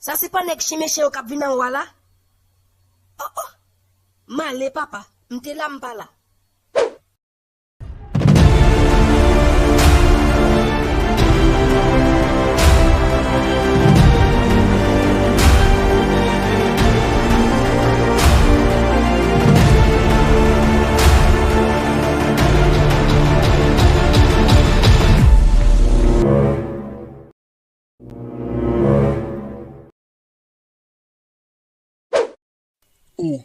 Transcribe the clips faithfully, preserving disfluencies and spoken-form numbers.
Sa se pa nèg chen mechan yo k ap vin anwo a la? Oh, oh! M ale, papa. M te la, m pa la. Oh,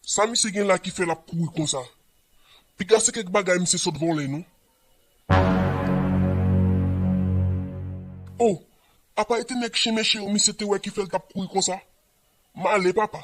sa misye gen la ki fè l ap kouri konsa? Piga se kèk bagay misye sot vòlè, non? Oh, apa e te nèg chen mechan yo misye te wè ki fè l t ap kouri konsa? M ale, papa.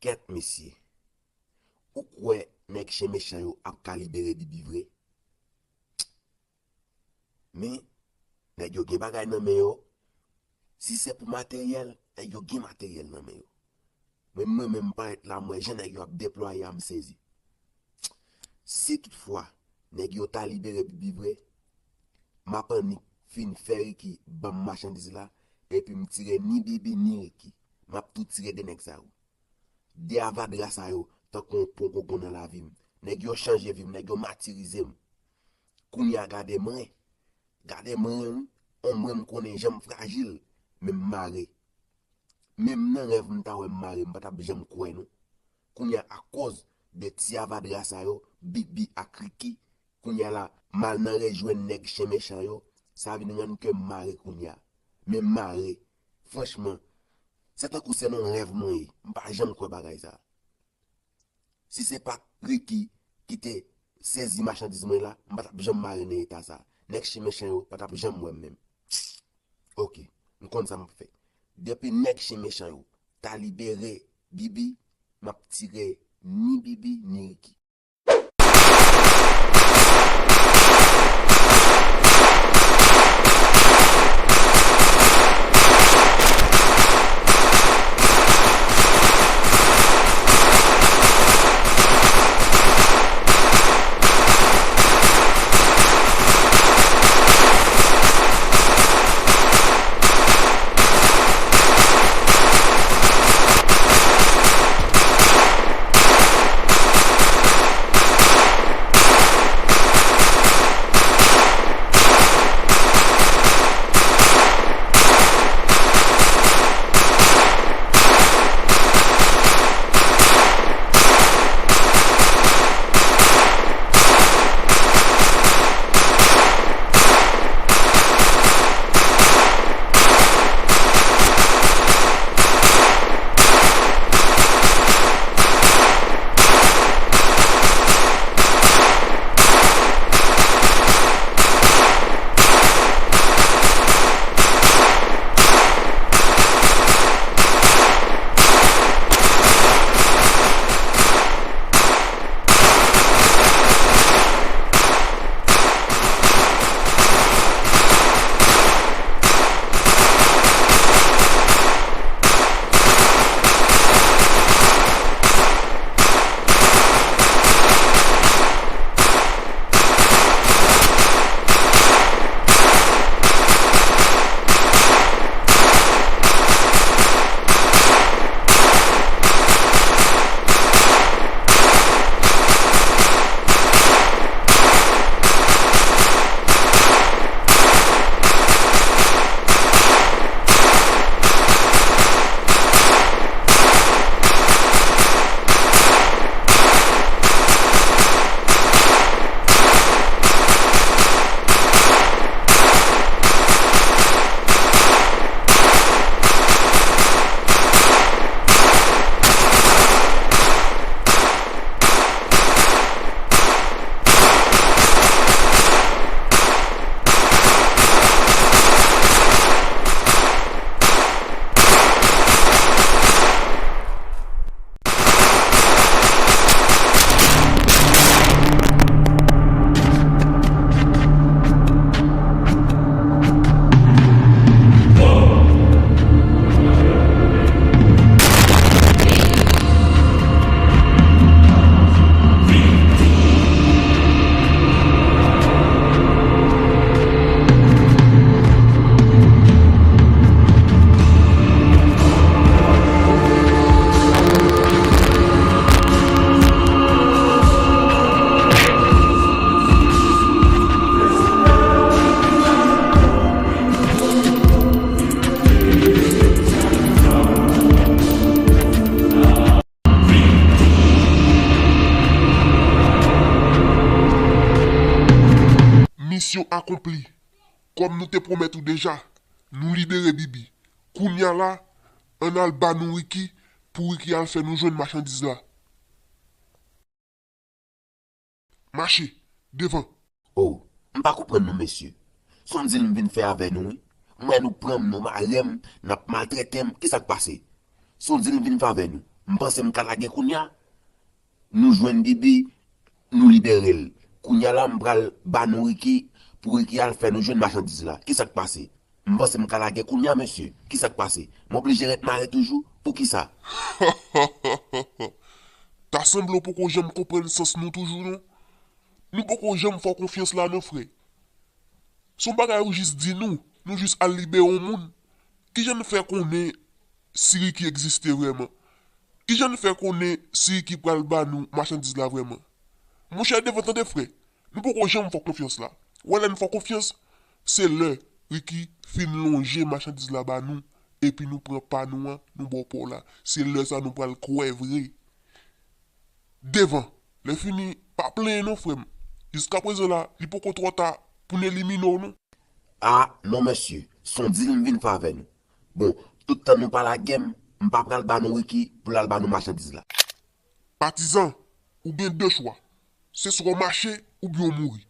Kèt, mesye. Ou kwè nèg chen mechan yo ap ka libere Bibi vre? Men, nèg yo gen bagay nan men yo. Si se pou materyèl, nèg yo gen materyèl nan men yo. Men mwen menm, m parèt la, m wè jan nèg yo ap deplwaye a, m sezi. Si toutfwa nèg yo ta libere Bibi vre, m ap annik fin fè Ricky ban m machandiz la, epi m tire ni Bibi ni Ricky. M ap tou tire de nèg sa yo. De avadra sa yo, tankou yon pon gongon nan lavi m. Nèg yo chanje vi m, nèg yo matirize m. Kounye a gade mwen. Gade mwen, wi. Onmwen m konnen jan m frajil, men m mare. Menm nan rèv m ta wè m mare, m pa t ap janm kwè non. Kounye a, akoz de ti avadra sa yo, Bibi ak Ricky, kounye a la, m al nan rejwenn nèg chen mechan yo, sa vin rann kè m mare kounye a. Men m mare. Franchman, se tankou se nan rèv mwen ye. M pa janm kwè bagay sa. Si se pa t Ricky ki te sezi machandiz mwen la, m pa t ap janm mare nan eta sa. Nèg chen mechan yo pa t ap janm wè m menm. Oke, m konn sa m ap fè. Depi nèg chen mechan yo ta libere Bibi, m ap tire ni Bibi ni Ricky. Misyon akonpli. Kòm nou te pwomèt ou deja, nou libere Bibi. Kounya la, ann al ba nou Ricky pou Ricky al fè nou jwenn machandiz la. Mache, devan. Oh, m pa konprann nou, mesye. Se yon dil m vin fè avè nou, wi. M wè nou pran m, nou mare m, n ap maltrete m. Kisa k pase? Se yon dil m vin fè avè nou. M panse m ka lage kounya. Nou jwenn Bibi, nou libere l. Kounya la, m pral ba nou Ricky pou Ricky al fè nou jwenn machandiz la. Kisa k pase? M panse m ka lage kounya, mesye. Kisa k pase? M oblije ret mare toujou? Poukisa? Ta sanble w poko janm konprann sans nou toujou, non? Nou poko janm fè w konfyans la, non, frè. Se yon bagay ou jis di nou, nou jis al libere yon moun. Kijan n fè konnen si Ricky egziste vrèman? Kijan n fè konnen si Ricky pral ba nou machandiz la vrèman? Monchè, devan, tande, frè. Nou poko janm fè w konfyans la. Ou wè lè n fè w konfyans, se lè Ricky fin lonje machandiz la ba nou, epi nou pran pa nou an, nou ba w pa w la. Se lè sa nou pral kwè vre. Devan. Lè fini, pa plenyen non, frè m. Jiskaprezan la, li poko twò ta pou n elimine w non. A, non, mesye. Se yon dil m vin fè avè nou. Bon, tout tan nou pa lage m, m pa pral ba nou Ricky pou l al ba nou machandiz la. Patizan, ou gen de chwa. Se swa w mache oubyen w mouri.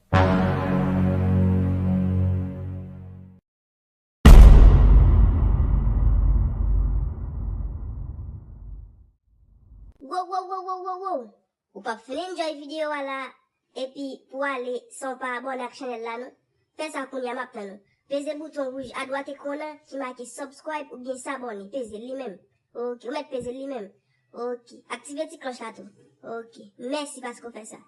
Wo, wo, wo, wo, wo, wo! Ou p ap fin enjoy videyo a la, epi pou ale san w pa abòne ak chanèl la non. Fè sa kounye a m ap tann ou. Peze bouton wouj adwat ekran w lan ki make subscribe oubyen s'abonner, peze l li menm. Ok, ou mèt peze l li menm. Ok, aktive ti klòch la tou. Ok, mèsi paske w fè sa.